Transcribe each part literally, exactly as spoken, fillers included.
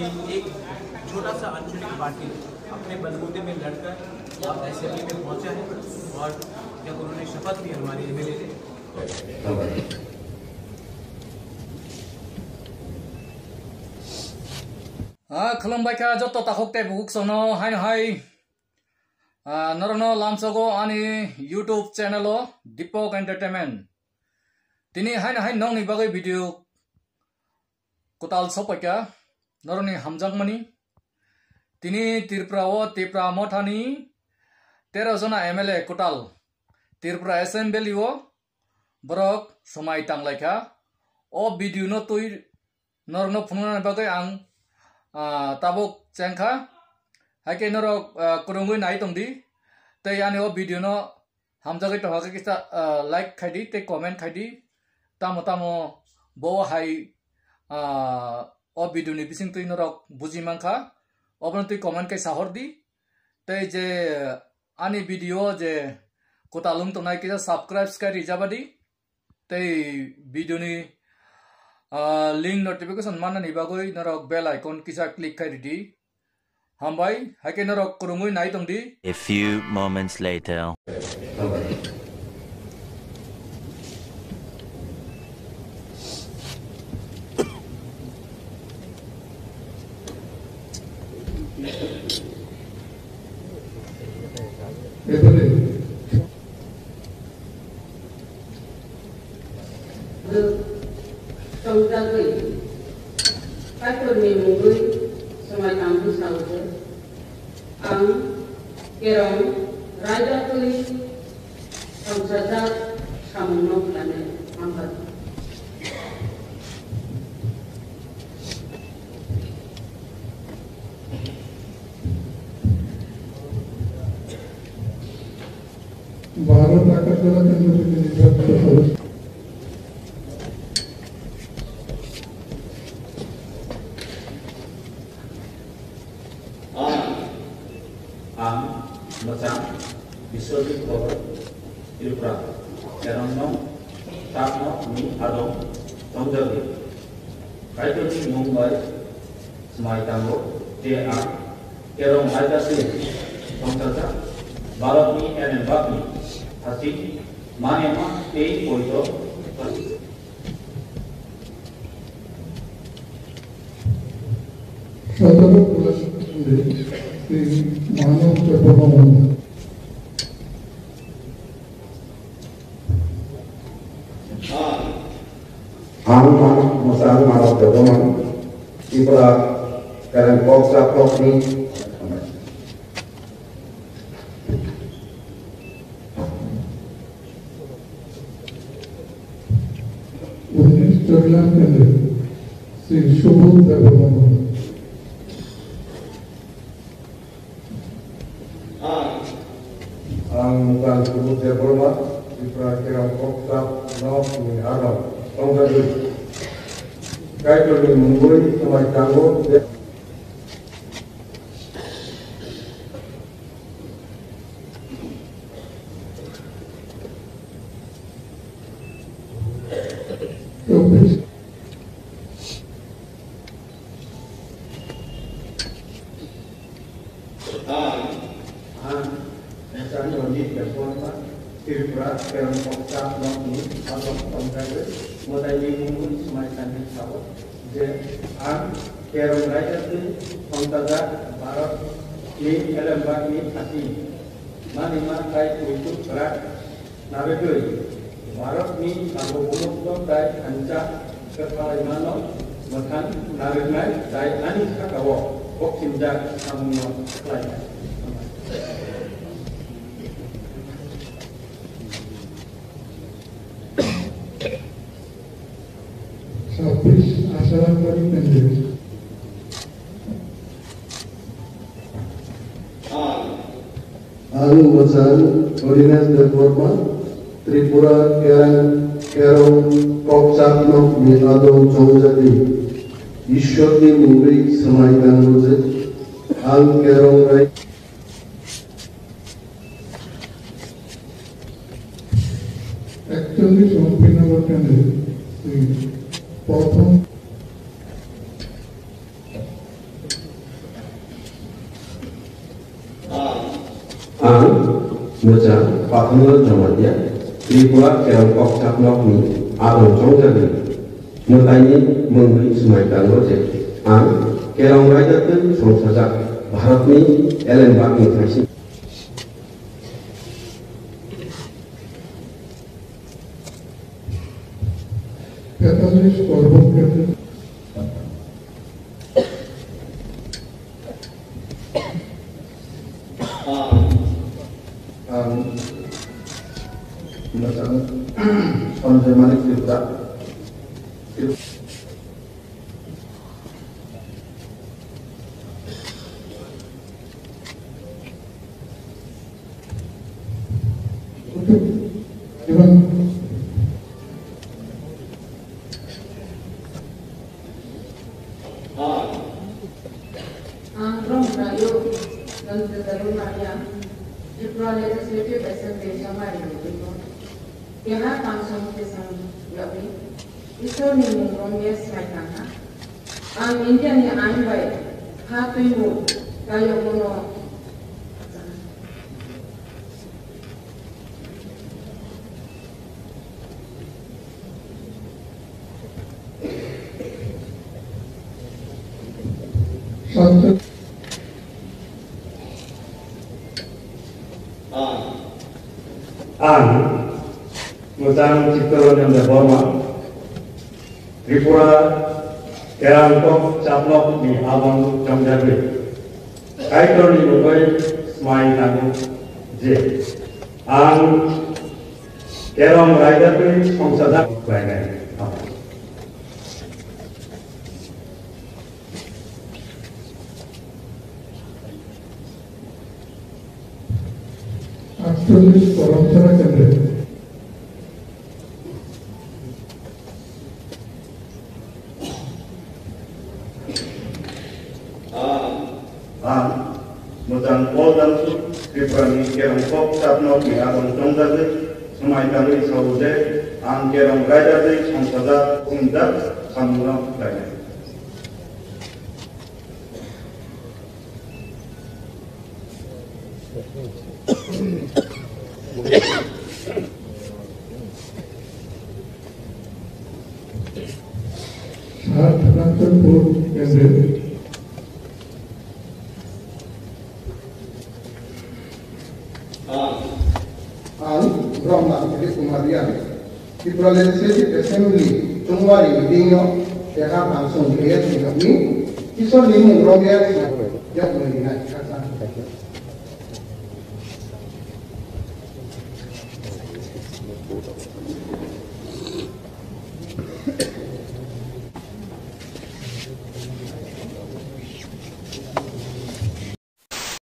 एक छोटा सा आंचलिक पार्टी अपने बलबूते में लड़कर आप असेंबली में पहुंचा है और जब उन्होंने शपथ ली हमारे एमएलए ने, Ah, khulumbai kha joto takhuk tei bukhuk songno haino hai. Ah, norokno lamsogo ani YouTube channel o Deepak Entertainment. Tini haino hai nongni bagwi video kwtal sopaikha, norokni hamjakmani. Tini Tripura o Tipra Mothani tero jona M L A kwtal Tripura Assembly o borok swmai tanglaikha. O video no twi norokno phunuknani bagwi ang, ah, tabuk chengkha. Haikhe norok, ah, kwrwngwi nai tongdi. Tei ani o video no hamjagwi tongkha khe kisa, ah, like khaidi tei comment khaidi. Tamo tamo bo hai, ah, o video ni bisingtwi norok buji mankha. Obono twi comment khe sahordi. Tei je ani video je kwtal wng tongnai kisa subscribe khe rijabadi. Tei video ni, ah, link notification mannani bagwi norok bell icon kisa click khai ridi. Hambai, haikhe norok kwrwngwi nai tongdi. A few moments later. Tongjakgwi Kaitorni mungwi swmai tangwi sao je, ang Kerong raida twi tongchajak samungno khlainai. Hambai. Bharat Agartala Kendra Bidya Nidhi Haspatalo. Ang, ang mwchang Biswajit Kobor, Tripura, Kerongno, Takno ni adong tongjagwi. Kaitorni mung bai swmai tango, je ang Kerong raida twi tongchajak, Bharatni elembakni hasing manema tei poito. Sadhana Purash Pandit, Sri Manav Debbarma. Ang Manav, Mwchang Manav Debbarma, Tripura Kereng Kokcha Kokni. Unis Chakla Kendra, Sri Subodh Debbarma. Ang Mwchang Subodh Debbarma, Tripura Kerong Kokcha Kokni adong tongjagwi. Kaitorni mungwi swmai tango. Ang, ang Mwchang Ranjit Debbarma, Tripura Kerong Kokcha Kokni adong tongjagwi, Mwtaini mungwi swmai tangwi sao je, ang Kerong raida twi tongchajak Bharatni elembakni hasing manima tei poito kwrak narwgwi Bharatni sarbobomottw tei thansa kwthalaimano mwthang narwknai tei ani saka-o hokchimjak samungno khlainai. Sabbish Asharam Bari Kendra. Ang Mwchang Horinas Debbarma, Tripura Kerang, Kerong Kokcha Kokni adong tongjagwi. Ishwarni mungwi swmai tango je, ang Kerong rai- Actually, Sompina Bhattacharya, the prothom. Mwchang Pathanlal Jamatia, Tripura Kerong Kokchap Nokni adong chongjagwi mwtaini mungwi swmai tango je ang Kerong raida twi songsajak Bharatni Elembakni thaising. Catholic Korbo Catholic. Ang Sanjay Manik Tripura. Ang Rong Rayo, Rong Rayo, Tripura Legislative Assembly Jamari Keha Council Kesang Yawi, Isor ni mung rong yes mai tangha. Ang India ni ain bai ha twi mu kayo mono. Ang Mujang Chittaranjan Debbarma, Tripura Kerong Kokchap Nokni adong chongjagwi Kaitorni mungwi swmai nango je ang Kerong raida twi songsajak khlainai. Aktris Koromsora Kendra. Ang Mujang Paul Damsu, Tripura ni Kerong Kokchap Nokni adong chongjagwi swmai tanwi sao je ang Kerong raida twi songsajak sinjak samungno khlainai. Sir Prantal Paul Kendra. Ang Brahma Dilip Kumar Riang, Tripura Legislative Assembly chongmari meeting no keha bangsong riyas ni yakni Isor ni mung rok ya yakni rinai kasa.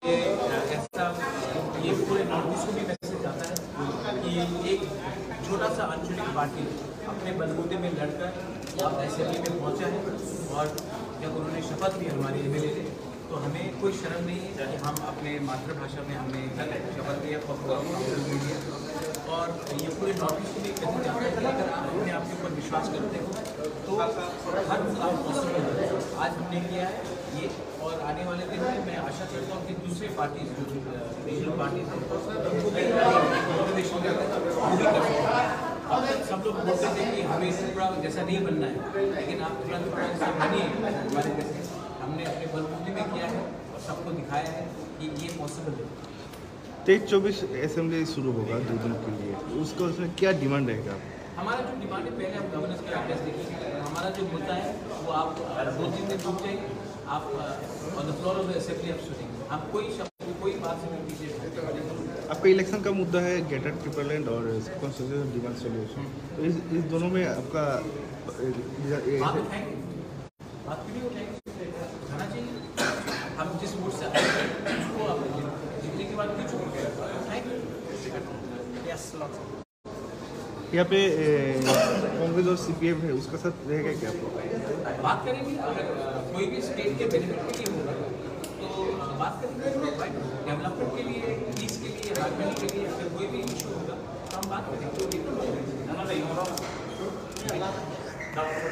ये, अ, ऐसा, ये पूरे north east को भी मैसेज जाता है कि एक छोटा सा आंचलिक पार्टी अपने बलबूते में लड़कर अब असेंबली में पहुंचा है और जब उन्होंने शपथ ली हमारे एमएलए ने, तो हमें कोई शर्म नहीं है कि हम अपने मातृभाषा में हमने शपथ लिया, पब्लिक लिया। और ये पूरे नॉर्थ ईस्ट को भी एक मैसेज जाता है कि अगर आप अपने आप के ऊपर विश्वास करते हो तो हर मुकाम पॉसिबल है। आज हमने किया है ये। और आने वाले दिन में मैं आशा करता हूँ कि दूसरे पार्टीज, जो, अ, रीजनल पार्टीज हैं, उनको भी मोटिवेशन मिलेगा, वो भी कर सकते हैं। अब तक सब लोग बोलते थे कि हमें ट्रिपुरा जैसा नहीं बनना है, लेकिन आप तुरंत तुरंत से बनिए हमारे जैसे। हमने अपने बलबूते में किया है और सबको दिखाया है कि ये पॉसिबल है। तेईस चौबीस असेंबली शुरू होगा दो दिन के लिए, उसका, उसमें क्या डिमांड रहेगा? हमारा जो डिमांड है, पहले हम गवर्नेंस का एड्रेस देखिए। हमारा जो मुद्दा है, वो आप, अ, दो तीन दिन रुक जाइए। आप, अ, on the floor of the assembly आप सुनेंगे। हम कोई शब्द, कोई बात से भी पीछे हटने वाले नहीं हैं। आपका इलेक्शन का मुद्दा है ग्रेटर ट्रिपलैंड और कॉन्स्टिट्यूशन डिमांड सॉल्यूशन, तो इस, इस दोनों में आपका, अ, ये, ये बात उठाएंगे। बात क्यों नहीं उठाएंगे? उठाना चाहिए। हम जिस वोट से आए हैं, उसको आप जीतने के बाद क्यों चुप हो गए? उठाएंगे। Yes, lot। यहाँ पे, ए, कांग्रेस और सीपीएम है, उसका साथ रहेगा क्या आप लोग? बात करेंगे, अगर, अ, कोई भी स्टेट के बेनिफिट के लिए होगा, तो, अ, बात करेंगे, डेवलपमेंट के लिए, पीस के लिए, हार्मनी के लिए, अगर कोई भी इशू होगा, तो हम बात करेंगे।